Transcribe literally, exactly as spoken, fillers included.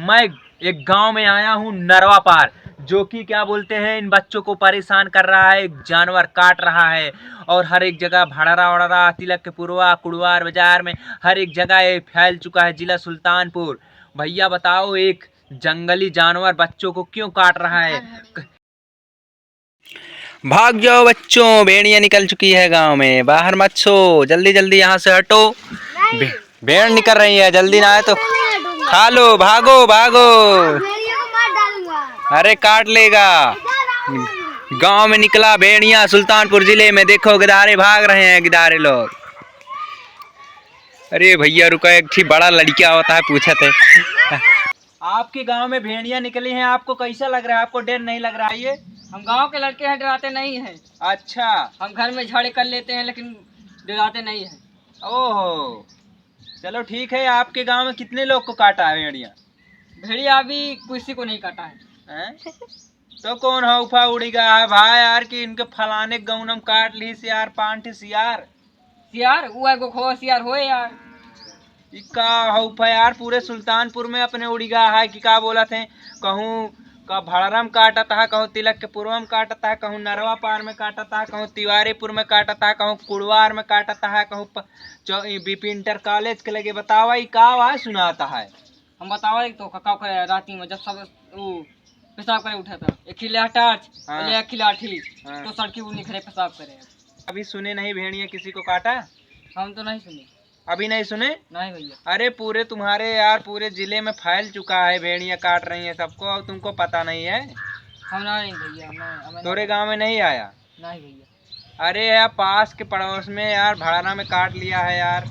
मैं एक गांव में आया हूँ नरवा पार, जो कि क्या बोलते हैं, इन बच्चों को परेशान कर रहा है, जानवर काट रहा है और हर एक जगह भड़रा वड़रा, तिलक के पुरवा, कुड़वार बाजार में हर एक जगह ये फैल चुका है, जिला सुल्तानपुर। भैया बताओ, एक जंगली जानवर बच्चों को क्यों काट रहा है? भाग जाओ बच्चों, भेड़िया निकल चुकी है गांव में, बाहर मत सो, जल्दी जल्दी यहाँ से हटो। भे-, भेड़ निकल रही है, जल्दी ना आए तो खा लो, भागो भागो। अरे काट लेगा। गांव में निकला भेड़िया सुल्तानपुर जिले में, देखो गिदारे भाग रहे हैं, गिदारे लोग। अरे भैया रुका, एक ठी बड़ा लड़का होता है, पूछत है। आपके गांव में भेड़िया निकली हैं, आपको कैसा लग रहा है? आपको डर नहीं लग रहा है? ये हम गांव के लड़के हैं, डराते नहीं हैं। अच्छा। हम घर में झगड़े कर लेते हैं, लेकिन डराते नहीं हैं। ओहो, चलो ठीक है। आपके गांव में कितने लोग को काटा है भेड़िया? भेड़िया अभी किसी को नहीं काटा है। हैं? तो कौन हौफा उड़ी गा है भाई यार, कि इनके फलाने गौनम काट ली सियार, पांठी सियार? सियार, वो एगो खो सियार होए यार। ई का हौफा यार, पूरे सुल्तानपुर में अपने उड़ी गा है कि का बोलत हैं, कहूँ का भड़रम काटत है, कहूँ तिलक के पुरवम काटत है, कहूँ नरवा पार में काटत है, कहूँ तिवारीपुर में काटत है, कहूँ कुड़वार में काटत है, कहूँ प-, चौ-, ई बीपी इंटर कॉलेज के लगे। बतावा, ई का आवाज सुनाता है? हम बतावा एक तो का, का करे राती में, जब सब ऊ पेशाब करे उठा था, एक ही ले टार्च, हाँ। ले एक ही लाठी, हाँ। तो सड़की ऊ निखरे पेशाब करे। अभी सुने नहीं भेड़िया किसी को काटा? हम तो नहीं सुने। अभी नहीं सुने? नहीं भैया। अरे पूरे तुम्हारे यार, पूरे जिले में फैल चुका है, भेड़िया काट रही हैं सबको और तुमको पता नहीं है? हम नहीं भैया, हमें, हमें तोरे नहीं। गांव में नहीं आया? नहीं भैया। अरे यार, पास के पड़ोस में यार, भड़रा में काट लिया है यार।